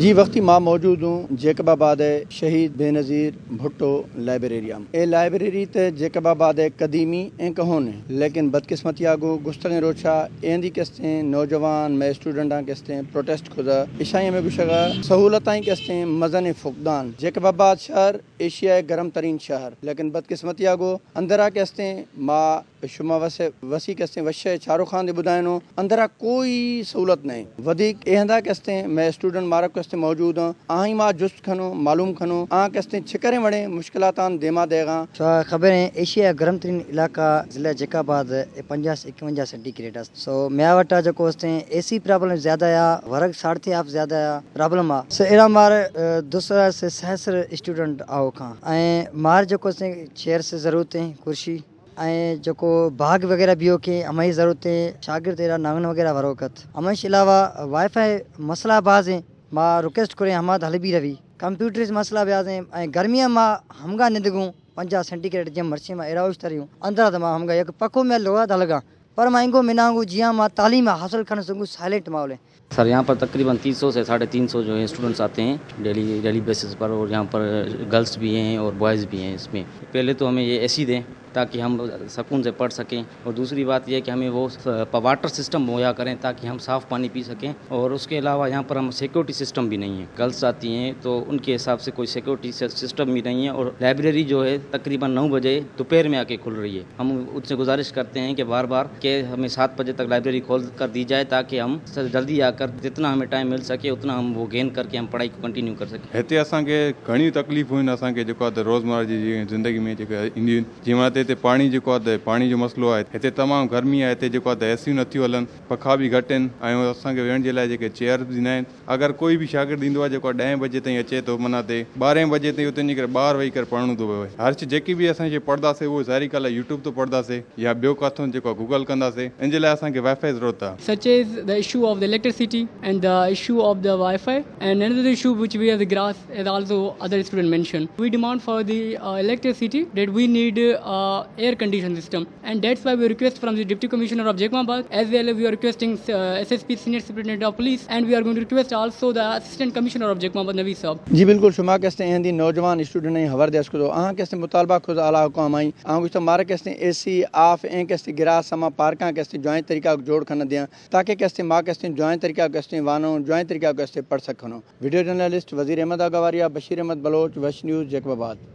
جی، وختی ما موجود اوں جیکب آباد ءِ شہید بے نظیر بھٹو لائبریری ءَ۔ اے لائبریری تے جیکب آباد ءِ قدیمی ایں کہون ایں، لیکن بدقسمتی ءَ گوں گوستگیں روچ ءَ ایندی کستیں نوجوان مئے اسٹوڈنٹاں کستیں پروٹیسٹ کھدا، اشاں ہمے گوشگا سہولتاں کستیں مزنیں فقدان۔ جیکب آباد شہر ایشیا ءِ گرم ترین شہر، لیکن بدقسمتی ءَ گوں اندرا کستیں ما شما وس، وسی کستیں وش ءِ چاروخاں دے بدائینوں، اندرا کوئی سہولت نہیں۔ ودیک اے ہندا کستیں مئے اسٹوڈنٹ مارا کستیں موجود ہیں، آہی ما جست کھنوں، معلوم کھنوں، آ کستیں چکریں وڑیں مشکلاتاں دیما دیغاں۔ شما خبر ہیں، ایشیا ءِ گرم ترین علاقہ ضلع جیکب آباد ءِ پنجاہ سے اکونجاہ سینٹی گریڈ است۔ سو میا وٹا جکو استیں اے سی پرابلم زیادہ یا، ورگ ساڑتے آپ زیادہ یا پرابلم آ۔ سو ایرا مار، ا، دو سو سے سہ سو اسٹوڈنٹ آؤ کھاں۔ ایں مار جکو استیں چیئر سے ضرورت ہیں، کرسی۔ ایں جکو باغ وغیرہ بیو کہ ہمائی ضرورت ہیں، شاگرد ایرا نانگن وغیرہ وروکت۔ ہمیش علاوہ وائی فائی مسئلہ باز ہیں۔ ما ریکویسٹ کریں ہما دھل بھی روی۔ کمپیوٹر مسئلہ باز ہیں۔ ایں گرمی ما ہمگا نندگوں، پنجاہ سینٹی گریڈ جم مرچی ما ایرا اوشتری ہوں۔ اندرا دما ہمگا یک پکو میں لوگا دھلگا۔ پر ما انگو منانگو جیاں ما تعلیم حاصل کھن سنگو سائلنٹ ماحول ہے۔ سر، یہاں پر تقریباً تین سو سے ساڑھے تین سو جو ہے اسٹوڈنٹس آتے ہیں ڈیلی، ڈیلی بیسس پر، اور یہاں پر گرلس بھی ہیں اور بوائز بھی ہیں اس میں۔ پہلے تو ہمیں یہ اے سی دیں تاکہ ہم سکون سے پڑھ سکیں، اور دوسری بات یہ کہ ہمیں وہ س-، پ-، واٹر سسٹم مہیا کریں تاکہ ہم صاف پانی پی سکیں، اور اس کے علاوہ یہاں پر ہم سیکورٹی سسٹم بھی نہیں ہے۔ گرلس آتی ہیں تو ان کے حساب سے کوئی سیکورٹی س-، سسٹم بھی نہیں ہے، اور لائبریری جو ہے تقریباً نو بجے دوپہر میں آ کے کھل رہی ہے۔ ہم ان سے گزارش کرتے ہیں کہ بار بار کہ ہمیں سات بجے تک لائبریری کھول کر دی جائے تاکہ ہم س-، جلدی آ کر جتنا ہمیں ٹائم مل سکے اتنا ہم وہ گین کر کے ہم پڑھائی کو کنٹینیو کر سکیں۔ ہتي اسان کي گهڻيون تڪليفون آهن اسان کي جيڪو آهي ته روزمره جي جي زندگي ۾ جيڪي اينديون آهن. جيئن معنيٰ ته هتي پاڻي جيڪو آهي ته پاڻي جو مسئلو آهي، هتي تمام گرمي آهي، هتي جيڪو آهي ته ايسيون نٿيون هلن، پکا به گهٽ آهن ۽ اسان کي ويهڻ جي لاءِ جيڪي چيئرز به نه آهن. اگر ڪوئي به شاگرد ايندو آهي جيڪو آهي ڏهين بجي تائين اچي ٿو، معنيٰ ته ٻارهين بجي تائين اتي وڃي ڪري ٻاهر ويهي ڪري پڙهڻو ٿو پوي. هر شيءِ جيڪي به اسان شيءِ پڙهنداسين اهو ظاهري ڳالهه آهي يوٽيوب تي پڙهنداسين يا ٻيو ڪٿون جيڪو آهي گوگل ڪنداسين، ان جي لاءِ اسان کي وائي فائي ضرورت آهي. Such as the issue of the electricity and the issue of the Wi-Fi, and another issue which we have the grass, as also other student mentioned. We demand for the, uh, electricity, that we need, uh, air condition system, and that's why we request from the Deputy Commissioner of Jacobabad, as well as we are requesting, uh, S S P, Senior Superintendent of Police, and we are going to request also the Assistant Commissioner of Jacobabad, Naveed Saab. جی بالکل، شما کستیں اہندی نوجوان اسٹوڈنٹ ہیں، خبر دے اسکو تو آہاں کستیں مطالبہ خود اعلیٰ حکام آئیں، آہاں گوشتہ مارا کستیں اے سی آف ایں کستیں گراس ہما پارکاں کستیں جوائیں طریقہ جوڑ کھنا دیاں، تاکہ کستیں ما کستیں جوائیں طریقہ کستیں وانوں، جوائیں طریقہ کستیں پڑھ سکھنوں۔ ویڈیو جرنلسٹ وزیر احمد آگواریا، بشیر احمد بلوچ، وش نیوز، جیکب آباد۔